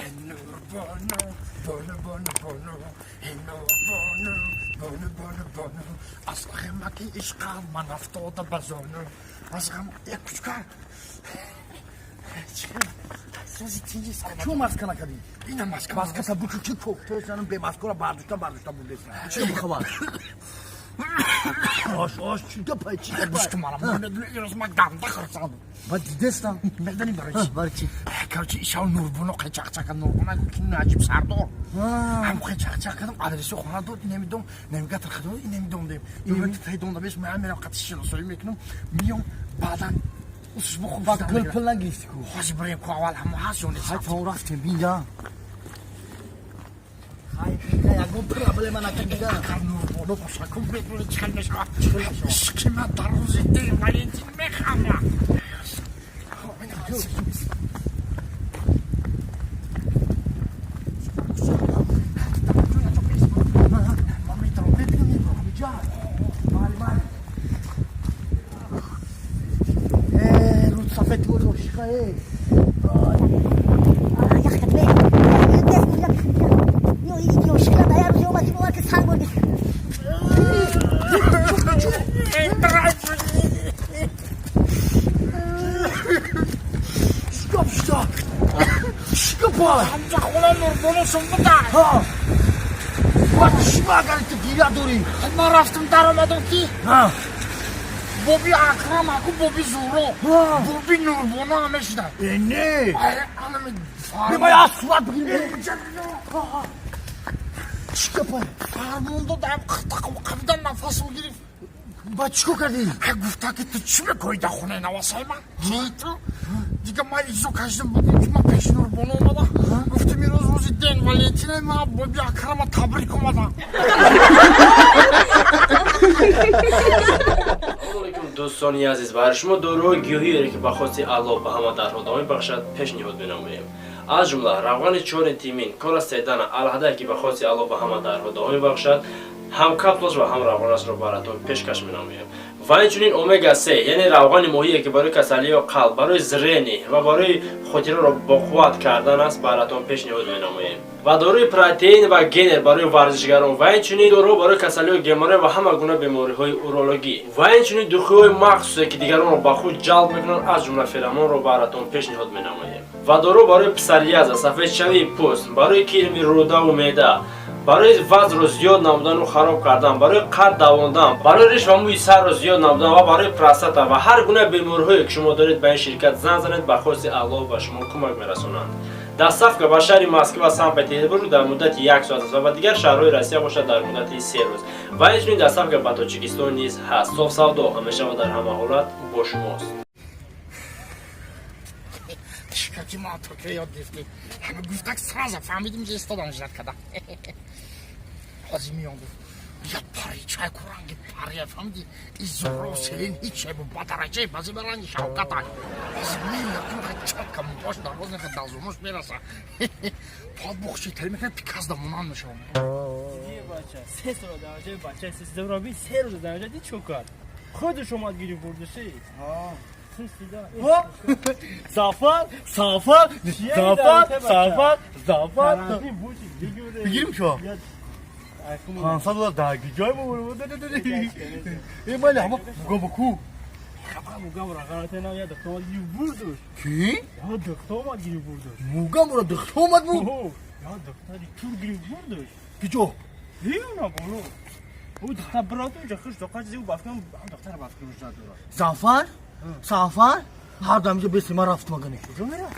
Нурбону, бону, бону, бону, нурбону, бону, бону, бону, аз ғамаки ишқам ман афтода ба зону, аз ғам як кучка. Чӣ маска накардӣ? Ина маска. Маскаса бучу, чӣ кофтаесанам, бемаскора бардошта бардошта бурдесан. Чӣ хабар? Ош, ош, чӣ гапай, чӣ гапай? Гӯш кун мана, медони, ирӯз ман ганда хурсанд. Ба дидестам. Медони барои чӣ? Барои чӣ? Короче, ишав Нурбоно қайчақчака, Нурбона ки Наҷиб Сардор. Ҳам қайчақчак кардам, адреси хона дод, инамидом, навигатор хадо, инамидом дем. Инамид файдон дабеш, ман мерам қати шиносоӣ мекунам, миём, баъдан усус бо хуб. Ба пул пул нагирифтӣ ку? Ҳозир бирем ку, аввал ҳамо ҳаст ё нест? Хай, то рафтем, бинда. Хай, ягон проблема накардига. Нурбоно боша ку, медони чӣ хел мешавад? Ишқи ман дар рӯзи день Валентин мехама. Сафед ошиқа э. Ман рафтам, даромадам, ки боби Акрам аку, боби Зуро, боби Нурбоно ҳаме шуда. Не. Анами. Аз сурат бигирем. Чӣ гапай? Фармон дод, қабидан нафасо гирифт. Ба чӣ кор кардӣ? Гуфта, ки ту чӣ мекоҳӣ дар хонаи навасаи ман? Ки ту дига ман изо кашидам, будем, ки ман пеши Нурбоно омадам, гуфтем, ирӯз рӯзи день Валентина, ман боби Акрама табрик омадам. Алейкум, дӯстони азиз, барои шумо доруҳои гиёҳиере, ки ба хости Аллоҳ ба ҳама дардҳо даво мебахшад, пешниҳод менамоем. Аз ҷумла равғани чори тимин, кора седана, алҳадае, ки ба хости Аллоҳ ба ҳама дардҳо даво мебахшад, ҳам капсулаш ва ҳам равғанашро баратон пешкаш менамоем. Ва инчунин омега 3, яъне равғани моҳие, ки барои касалиҳо қалб, барои зрение ва барои хотираро боқувват кардан аст, баратон пешниҳод менамоем. Ва доруи протеин ва генер барои варзишгарон, ва инчунин доруҳо барои касалиҳои геморрой ва ҳама гуна бемориҳои урологӣ, ва инчунин духиҳои махсусе, ки дигаронро ба худ ҷалб мекунанд, аз ҷумла феромонро баратон пешниҳод менамоем. Ва дору барои псориаза, сафедшавии пӯст, барои кирми рӯдаву меъда, барои вазнро зиёд намудану хароб кардан, барои қад давондан, барои риш ва мӯи сарро зиёд намудан ва барои простата ва ҳар гуна бемориҳое, ки шумо доред, ба ин ширкат занг занед, ба хости Аллоҳ ба шумо кӯмак мерасонанд. Доставка ба шаҳри Москва, Санкт Петербург дар муддати як соат аст ва ба дигар шаҳрҳои Россия бошад, дар муддати 3 рӯз. Ва инчунин доставка ба Тоҷикистон низ ҳаст. Софсавдо ҳамеша ва дар ҳама ҳолат бо шумост. Чикаки ман туркия ёд гирифтӣ, ҳама гуфтак, сразу фаҳмидим, ки истодам, ждать када. Ҳозир миён, гуфт, я пари чай ку, ранги пария, фаҳмиди, и Зуро, Селин ҳиче бу ба дараҷаи бази ба ранги Шавката. Ҳозир меёкун, чотка мубош дарвоз неха, дазумош мераса, пад бухши тел мекунад, пиказ да монанд мешавам. Бача 3 сола дараҷаи бача сиздароби, 3 рӯза дараҷа ди, чо кард, худаш омад, гирифт, бурдаши. Зафар, Сафар, Зафар, Сафар, Зафар. Бигирим шо? 500 доллар дар ҷой мо. Э, майли, ҳама мугамбо ку? Мугамбо рағаратена, я духта омад, гирифт, бурдуш. Ки? Я духта омад, гирифт, бурдуш. Мугамборо духта омад буд? Я духтари тур гирифт, бурдуш. Киҷо? Ҳина боло. Ӯ духта бироту инҷа хуш доқа чизи, ӯ бафкам, духтара бафкам жад дорад. Зафар? Сафар? Ҳар дам инҷа беси ман рафтум агане. Куҷо мера?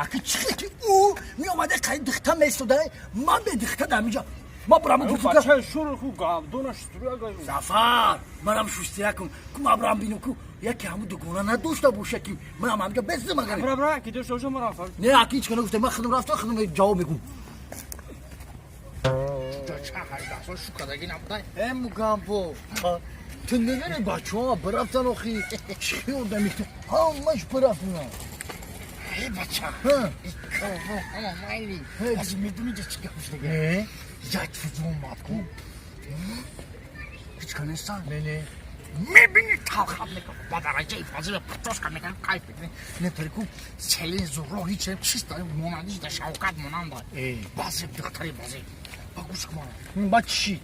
Аки чӣ ки ӯ меомада, қай духта месода, ман бе духта дам инҷа. Ма бирам. Бачаи шур ху гавдона шустура гай. Зафар, манам шустира кун. Ку ма бирам бинам, ку яке ҳаму дугона надошта боша, ки манам ҳамҷа безим агане. Бра, бра, ки дошта боша, мара фар. Не, аки ҳеч кана гуфта, ман худам рафтам, худам ҷавоб мегӯм. Ча 18 сол шукадаги набудай. Э, Мугамбо. Ту намедонӣ, бачаҳо бирафтан охи. Чӣ одами ту? Ҳамаш бирафтан. Э, бача. Ҳама майли. Ҳозир медонӣ, чӣ гап шудаги? Не. Як чиз омад ку. Ҳеч ка нестан? Не, не. Мебини талхат мекунад, ба дараҷаи фазила птошка мекунад, кайф мекунад. Не тарику селин зуро ҳеч чист монандиш да Шавкат монанда. Баъзе духтари баъзе. Ба гӯш кун. Ба чӣ?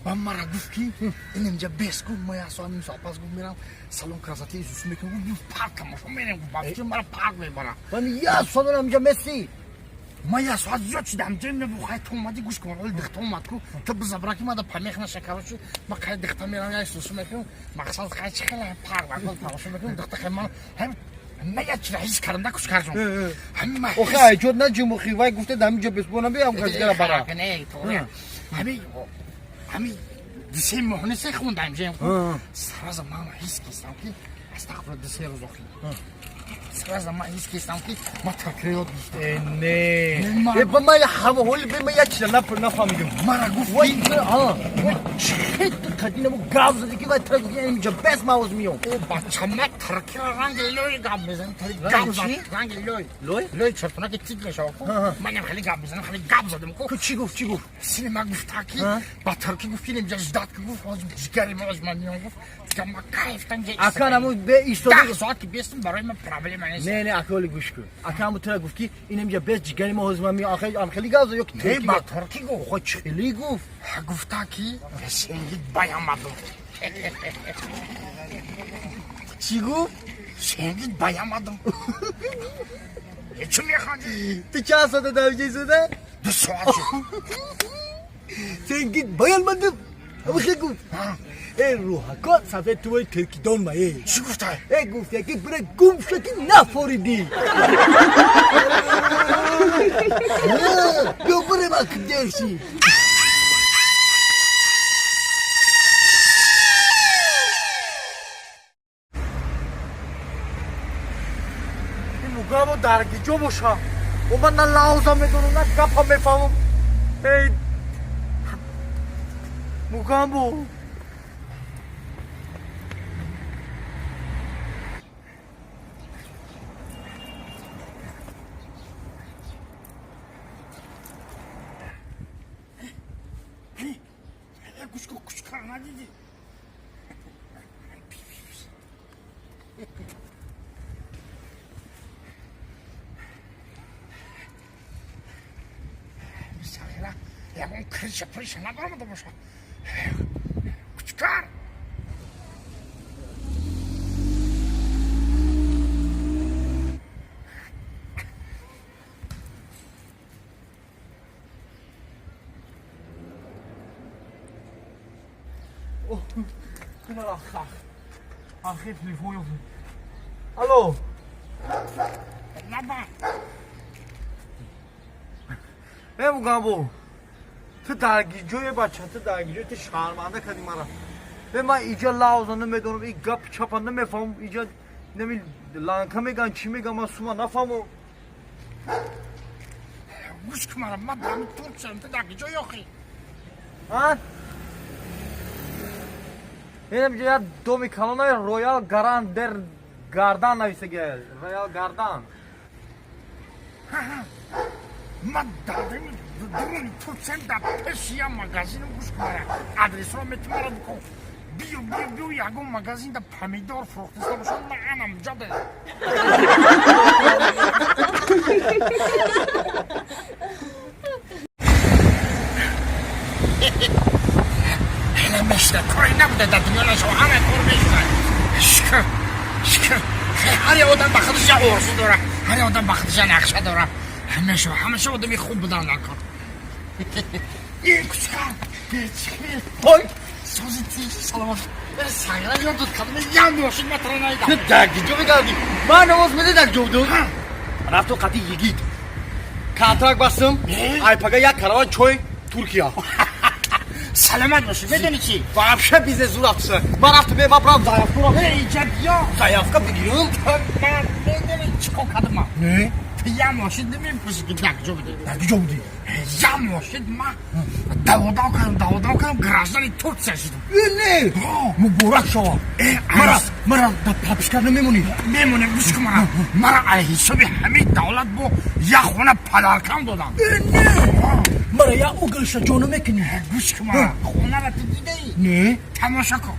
Ба мара гуфт ки ин инҷа бес гуфт, ма як соат ним соат пас гуфт мерам салон красоты Исус мекунам, гуфт парк тамошо мерем, гуфт ба фикр мара парк мебарам. Ба як соат инҷа меси? Ма як соат зиёд шидам, ҷой мебу хай ту омадӣ, гӯш кун, оли духта омад ку, ту бизабра ки мада памех наша, короче, ма қай духта мерам, як Исус мекунам, мақсад хай чи хеле парк вакол тамошо мекунам, духта хай ман ҳам ма як чира ҳис кардам да кушкарҷон. Ҳама Охе айҷод наҷумухи, вай гуфта дар инҷа бесбона биям газгара бара. Не, то ҳами ҳами дисе моҳ нест хундаем ҷем. Сразу ман ҳис кистам ки астағфируллоҳ дисе рӯз охи. Сразу ман ҳис кистам ки ма таркира ёд гирифтам. Э не. Э ба ма ҳама ҳоли бе ма як чиза нафаҳмидам. Мара гуфт вай а вай чӣ қадина бу гав зади ки вай тра гуфт инҷа бес мавоз миём. Э бача ма таркира ранги лой гап мезанам, тари гап зад ранги лой. Лой? Лой чертона ки тик мешава ку. Манам хеле гап мезанам, хеле гап задам ку. Ку чӣ гуфт, чӣ гуфт? Сини ма гуфта ки ба тарки гуфт ки инҷа ждат ки гуфт ҳозир ҷигари ма ҳозир ман миём гуфт. Дигар ма кайфтам ҷа. Ака наму бе истода 10 соат ки бестам барои ман проблема нест. Не, не, ака оли гӯш кун. Ака ҳаму тра гуфт ки ин инҷа бес ҷигари ма ҳозир ман миём. Ахе ам хеле гап зад ё ки Не, ба тарки гуфт. Хо чӣ хеле гуфт? Гуфта ки сенгит баямадум. Чӣ гуфт? Сенгит баямадум. Чӣ механдӣ? Ту чанд соата дар инҷа истода? 2 соат шуд. Сенгит баямадум. Охе гуфт. Э рӯҳако сафед ту вай теркидон ма э. Чӣ гуфта? Э гуфт яки бира гум шуд ки нафориди. Биё бирем ак дерши. Мугамо дар гиҷо боша? О ман на лауза медонам, на гапа мефаҳмам. Эй Мугамбо. Гӯш кун, кучкар надидӣ? Сағира, ягон крыша прыша надоромада боша. Кучкар. Ахи телефон ёфт. Алло. Наба. Э Мугамбо. Ту дар гиҷое бача, ту дар гиҷое, ту шарманда кардӣ мара. Бе ман иҷа лавза намедонам, и гап чапа намефаҳмам, иҷа нами ланка меган, чӣ меган, ман сума нафаҳмам. Гӯш кун мара, ман дар Турксиям, ту дар гиҷо ёхӣ? А? Инам ҷа як доми калонаи Роял Гаран дер Гардан нависагия. Роял Гардан. Ман дар дуруни Турксиям, дар пеши як магазинам, гӯш кун мара. Адресро мети мара бикун. Биё, биё, биё, ягон магазин да помидор фурӯхтиста бошад, ман анам ҷо да. Ҳела мешуда, коре набуда дар дунё нашава, ҳама кор мешуда. Шукр, шукр. Ҳар як одам ба худаш як орзу дора, ҳар як одам ба худаш як нақша дора. Ҳамеша, ҳамеша одами хуб будан дар кор. Э, кучкар, Ой, сози тинҷи саломат. Сағира ёд дод кардам, як мошин ма тара наидам. Ту дар гиҷо мегардӣ? Ман намоз меди дар ҷо будум? Рафту қати йигит. Контракт бастам, айпага як караван чой Туркия. Саломат бошӣ, медонӣ чӣ? Вообще бизнес зур рафтса. Ман рафтам, ман брам заявка ро. Э, иҷа биё. Заявка бигирам? Ман медонӣ чӣ кор кардам ман? Не. Ту як мошин намепурсӣ ки дар куҷо будӣ? Дар куҷо будӣ? Як мошин ман даводав кардам, даводав кардам, граждани Турксия шудам. Э, не. Муборак шава. Э, Мара, мара дар прописка намемонӣ? Мемонем, гӯш кун мара. Мара аз ҳисоби ҳамин давлат бо як хона падаркам додам. Э, не. Мара як уголша ҷо намекунӣ? Гӯш кун мара, хонаро ту дидаӣ? Не. Тамошо кун.